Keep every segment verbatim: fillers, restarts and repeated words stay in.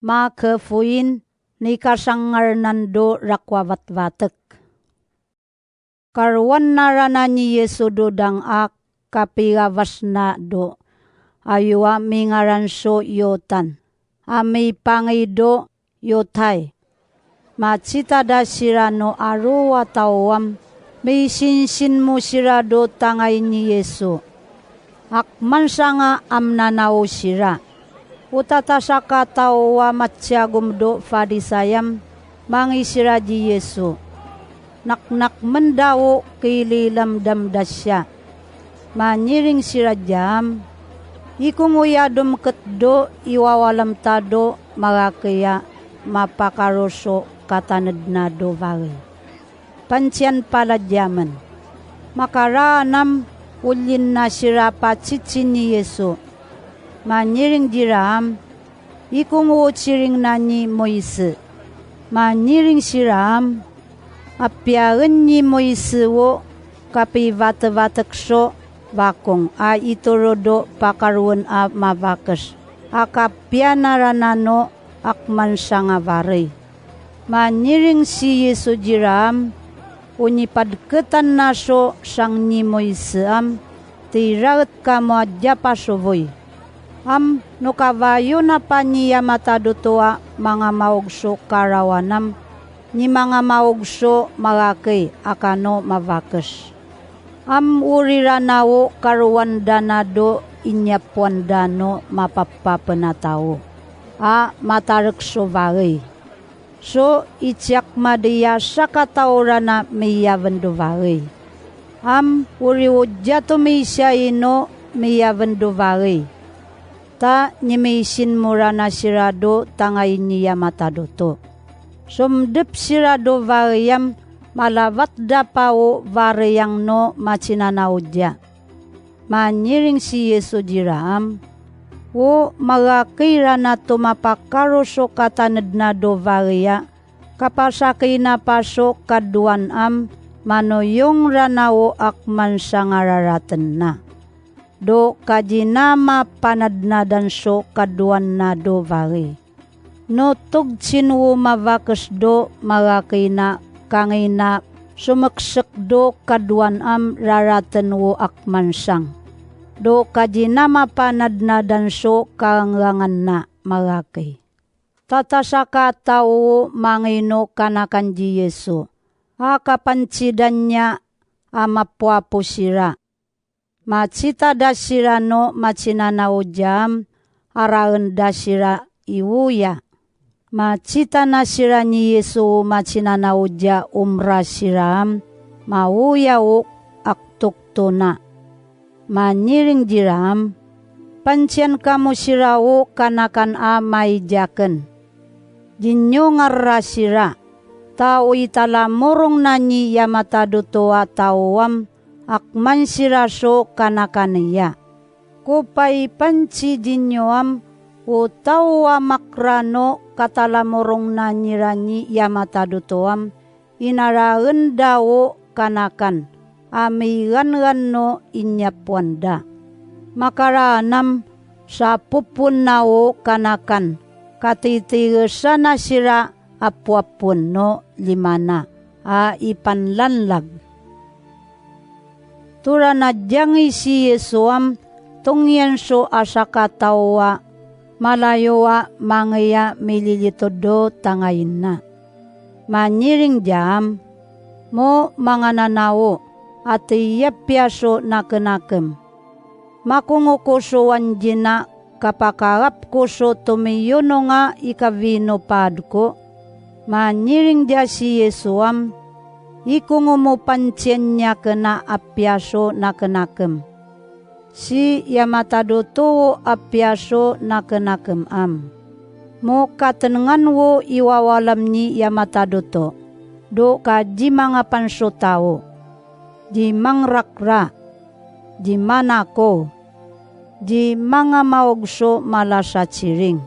Mak foin ni kasangar nando rakoa vatvatek. Karuan arana ni Iesu dodang a kabirawasna do, aio a mingaran so Iotan, a mibangei do Iotai. Ma titadasira no aroa taoam, misinsin mutira do tangai ni Iesu. Ak mantsanga am nanaotira. Uta tasaka taoa matiakum do Farisaiam, mangitira Iesu. Naknak mendao kililam damdasia. Ma niring tirajaam. Ikung uia domket do iwawalam tado marakeia ma pakaro so katanedna do wari. Pantian palajaman. Makaraanam ulinna tira patiti ni Iesu. Ma niring tiraam. Ikung o tiring nani Moiti. Ma niring tiraam. Apiarin ni Moiti o kabiwatewatek so wakong a itoro do pakaruan a mawakes. A kabianara nano ak mantsanga wari. Ma niring ti Iesu tiraam. Unibadketan naso tiang ni Moiti am. Tiraret kamoa japa toboi. Am no kawaiona bwa n iamatadotoa manga maok so karawanam, ni manga maok so marakei akano mawakes. Am urira nao karuan danado iniabuan dano mababwabwena tao. A matarek so wari. So itiak maria tiaka taorana meiawen do wari. Am uri o jato meitiaino meiawen do wari. Ta ni misin murana tirado tangai n iamatadoto. Som dep tirado wariam ma lawat dapa o wariang no matinanaotia. Ma niring ti Iesu tiraam. O marakei rana to mabakaro so katanedna do waria, kabwatiakeina bwa so kaduan am, ma no iong rana o ak mantsanga raratenna. Do katinama bwa nadnadan so kaduan nado wari. No toktin o mawakes do marakeina kangeina someksek do kaduan am raraten o ak mantsang. Do katinama bwa nadnadan so karangaranganna marakei. Tatasaka tao o mangei no kanakan ti Iesu. A kabantidannia a mabwabwetira. Ma titadasira no matinanaotia am, a raentasira iuia. Ma titanatira n Iesu o matinanaotia umratira am, ma uia o ak toktona. Ma niring tiraam. Bantian kamotira o kanakan a maiaken. Ti n iongaratira. Tao i talamorong nani iamatadotoa tao am, ak mantira so kanakaneia. Ko bwai banti ti n ioam, o tao a mwakra no katalamorong nanira n iamatadotoam, i na raenda o kanakan, a meiranran no iniabuanta. Makaraanam, ti a bobonna o kanakan, kateiteiretia natira a buabon no rimana, a ibanlanlag. Turanan iangi ti Iesu am, tongian so a tiaka taoa, ma raioa mangeia miririto do tangainna. Ma niring tiaam, mo manga nanao, a tei abia so nakenakem. Ma ko ngo ko toan tina, kabwakarab ko to miononga i kawino bwa tiko. Ma niring tia ti Iesu am, iko ngo mo bantian iakena abia so nakenakem. Ti iamatadoto o abia so nakenakem am. Mo katenengan o iwawalam n iamatadoto. Do katimanga banso tao. Ti mangrakra. Ti manako. Ti manga maok so malatiatiring.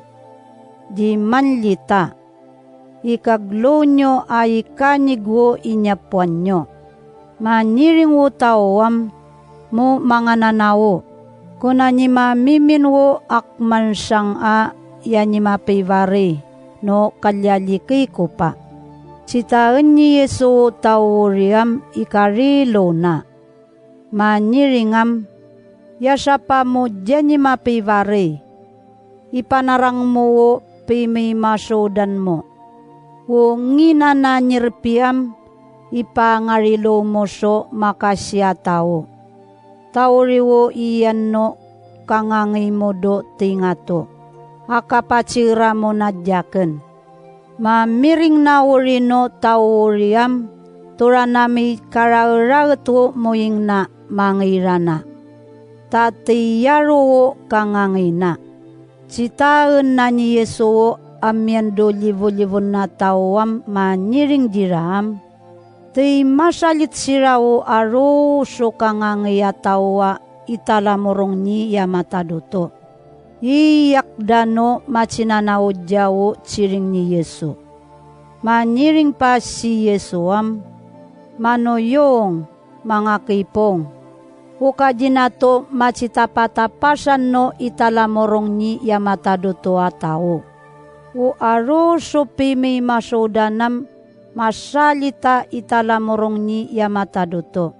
Ti manrita. I kakirounio a i kaaniku o iniabuanio. Ma niring o tao am, mo manga nanao. Ko na ni mamimin o ak mantsang a i a nimabwi warei, n okariariki ko bwa: Ti taen Iesu tauriam i karirouna. Manyiringam, I a tia bwa mo jeni ma bwi warei. I bwanarang mo o bwi mei ma Siodanmo. O ngina n niribiam, I bwa ngariroumo tio ma katiatawo. Tauri o ianno kangangeimo do tingato. A kabwatiramo n aiaken. Ma miring naurino tauriam, toranami karauraut o moingna mangirana. Tateiaro o kangangeina. Ti taen Iesu o amian do riburibun ataoam manyiring riraam. Ti mataritira o aroso kangangei ataoa i taramorong n iamataroto. Iai dano ma tinanaoja o tiring n Iesu. Manyiring bwa ti Iesu am, mano iong, manga kibong. O kajinato ma ti tabatabatan no i taramorong n iamataroto atao. O aroso bwi mei ma Siodanam, matarita i taramorong n iamataroto.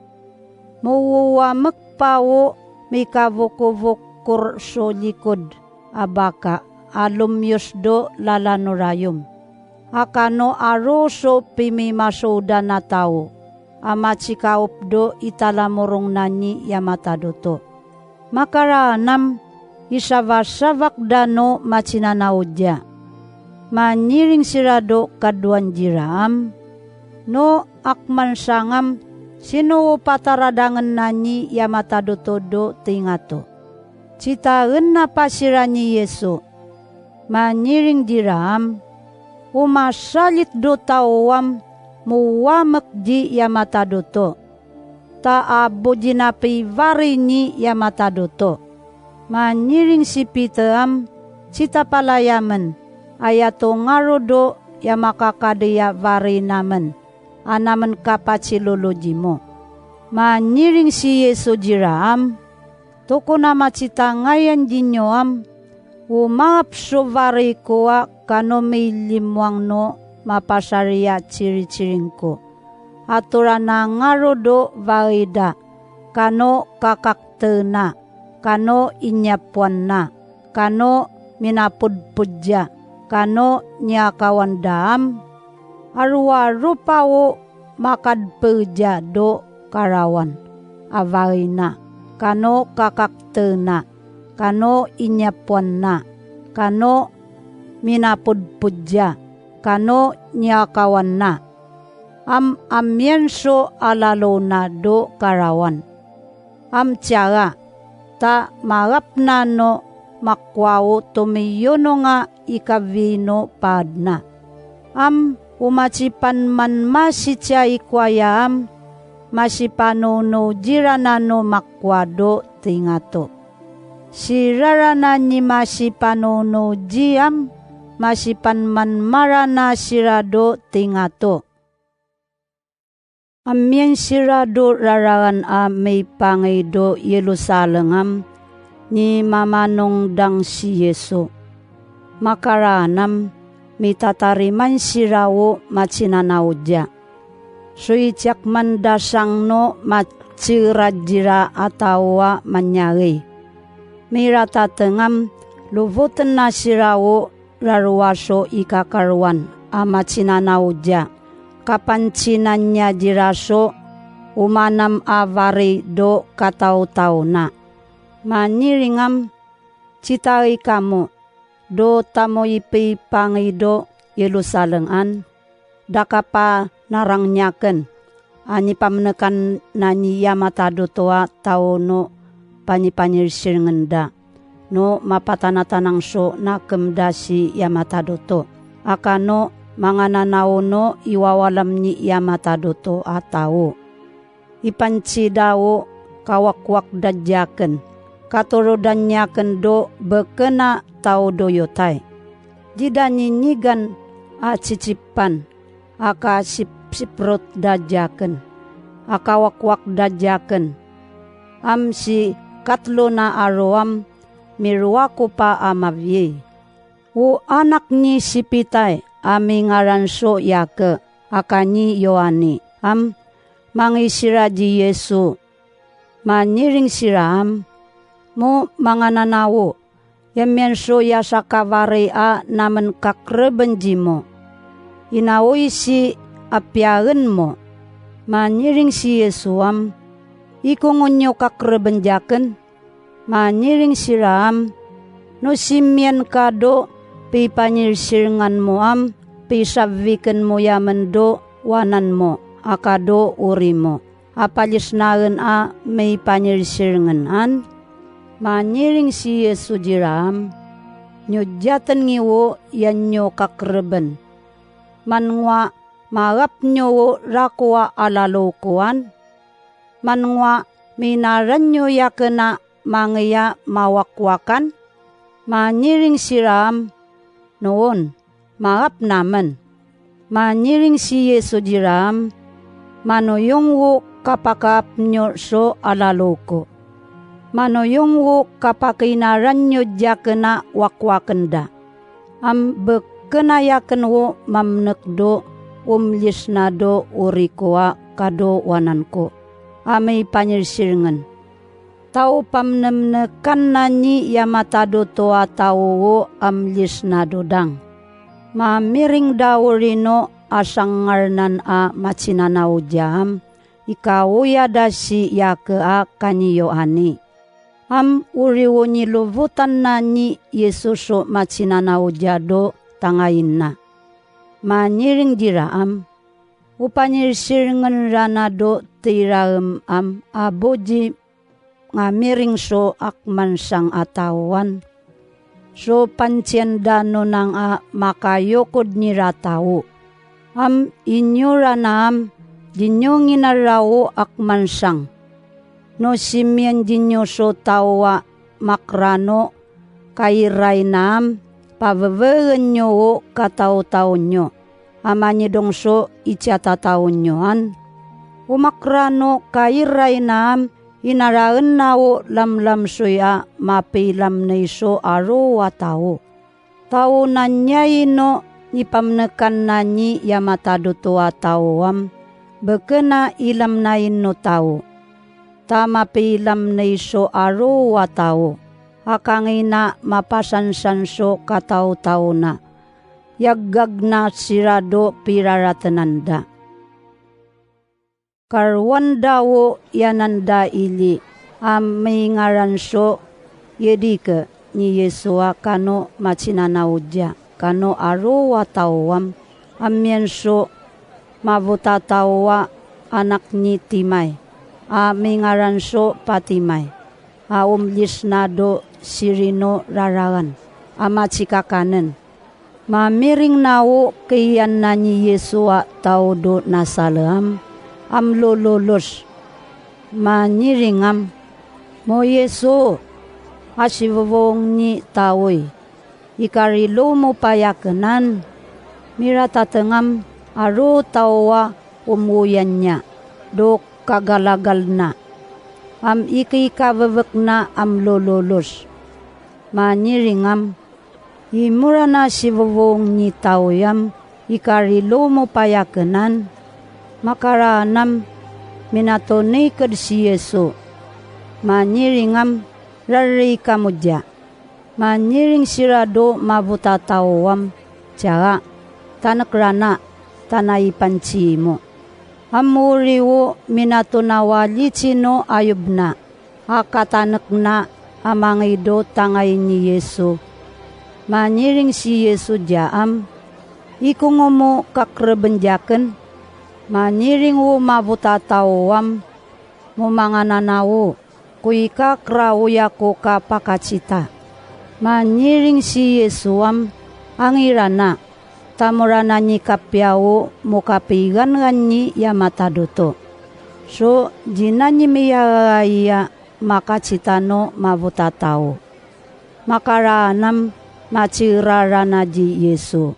Mo uoua mekbwa o mei kavokobokor solikod abaka a lomios do rarano raiom. A kano aroso bwi mei ma Siodan atao, a ma ti kaop do i taramorong n iamataroto. Makaraanam, I tabatabak dano ma tinanaoja. Manyiring tira do kaduan riraam. No akman tiangam, ti no o bwa tararangen n iamataroto do tingato. Ti taen naba tiran Iesu. Manyiring riraam. O matarit do taoam, mo uamek n iamataroto. Ta a boti na bwi warei n iamataroto. Manyiring ti Bita am, ti tabaraeamen, ae a tongaro do iama kakaria wareinamen, a namen kabwatirorotimo. Manyiring ti Iesu riraam, tokona ma ti tangaia n rinnoam, o mabso warei ko a kano mei rimoang no ma bataria tiritiringko. A torana ngaro do wareira, kano kakakteena, kano iniabuanna, kano minabodbodia, kano niakawan raam. Aruaruba o makadbeiia do karawan, a wareina, kano kakakteena, kano iniabuanna, kano minabodbodia, kano niakawanna. Am amianto a rarouna do karawan. Am tiara, ta marabna no makuao tomeiononga i kawiino baadna. Am o ma ti banman ma ti tia i kuaia am, ma ti banounourira nano makua do tingato. Ti rarana ni ma ti banounouri am, ma ti banman marana tira do tingato. Amian tira do rararan a mei bangei do Ierutarem am, ni mamanong rang ti Iesu. Makaraanam, mei tatarimwan tira o ma tinanaoia. Tui tiakman ra tiang no ma tiran tira ataoa man arei. Mei ra tatengam, roboten natira o raroato i kakaroan, a ma tinanaoia. Kabantinan iatira to, umanam a warei do katautaona. Maniringam, ti taekamo, do tamoi bwi bangei do Ierutarem an, ra kabwa n arang niaken, a ni bamnekan nani iamataroto a tao no bwanibwaniritiringnra, no ma bwa tanatanangto naakemra ti iamataroto, a kano manga nanao no i wawaram ni iamataroto a tao. I bantira o kawakwak raiaken, katororan niaken do bekena tao do Iutai. Riran ninikan a titibwan, a katibtibrot raiaken, a kawakwak raiaken. Am ti katrona aroam, miruakoba a mawiei. O anak ni Tibitai, a mwingaran tiaake, a kani Ioane, am mwangaira Iesu. Mwaniringtira am, mo mwanganana o, e a maan tiaki a tia kawarai naman kakrebwen timo. I na oi ti abeakin mo. Mwaniringti Iesu am, ikango n kakrebwen tiakin. Mwaniringtira am, no ti mwian kado, bwa I bwanirtiringan mo am, bwa I tia wikin mo iaman do wanan mo, a kado urimo. A bwaritinakin a mwi bwanirtiringan an. Mwaniringti Iesu tira am, n otiaten ngiwo i aan kakrebwen. Mwanua ma rabnio o rakoa ala louko an. Mwanua mwi naran ioakena mwangaia ma wakwakan. Mwaniringtira am, noon, ma rab naman. Mwaniringti Iesu tira am, mano iong o kabwakabnio tio ala louko. Mano iong o kabwakina ran otiakena wakwakinra. Am bwakena iakin o mwamnekdo, om litinado uriko a kado wananko. A mwi bwanirtiringan. Tao bwa mnemenekan nani ia matadotoa tao o am litinado rang. Ma miring raurino a tia n arnan a mwatinana utia am, I kaoia ra ti iaake a kani Ioane. Am uri o ni lobotan nani Iesu tio mwatinana utia ro tangaina. Mwaniringtira am, o bwanirtiringan rana ro teiraam am a boti nga miring tio akmantiang a tao an. Tio bwantian ra nonang a makaiokodnira tao. Am iniorana am, tinionginara o akmantiang. No ti mwian tinio tio tao a mwakrano, kairaina am, bwa weweanio o kataotaonio. A mwanirong tio itiatataonio an. O mwakrano kairaina am, i naraanna o lamlam tio a mabwairamnei tio aroa tao. Tao n anne aino ni bwamnekan nani ia matadotoa tao am, bwakena iramnaino tao. Ta mabwairamnei tio aroa tao. A kangaina ma bwatantan tio kataotaona. Iagagna tira ro bwiraratenan ra. Karuan ra o i aanan ra iri, a mwingaran tio Ieriko, ni Iesu a kano mwatinana utia, kano aroa tao am, a mwian tio mwabuta tao a anak ni Timai, a mwingaran tio Batimai, a om litinado tirino rararan, a mwatikakanen. Ma miring nao keian nani Iesu a tao ro Natare am, am loloros. Mwaniring am, mo Iesu, a ti wowong ni taoi. I kariroum bwa e a kenan, mira tatengam, aro tao a om uianna, ro kakarakarana. Am ikika wewekna am loloros. Mwaniring am, I murana ti wowong ni taoi am, I kariroum bwa e a kenan. Mwakara anam, mena tonei ked ti Iesu. Mwaniring am, rarei kamutia. Mwaniringtira ro mwabuta tao am, tiara, tanekerana, tana i bantimo. Am uri o mena tona waliti no aiobna. A katanekna a mwangai ro tangain Iesu. Mwaniringti Iesu tia am, ikango mo kakreben tiaken. Mwaniring o mwabuta tao am, mo mwanganana o, ko ika karaoia ko kabwakatita. Mwaniringti Iesu am, angirana, tamorana ni kabeao mo kabeiranrani ia mataroto. Tio, ti nang mwiararaia ma katitano mwabuta tao. Mwakara anam, ma tirarana ti Iesu.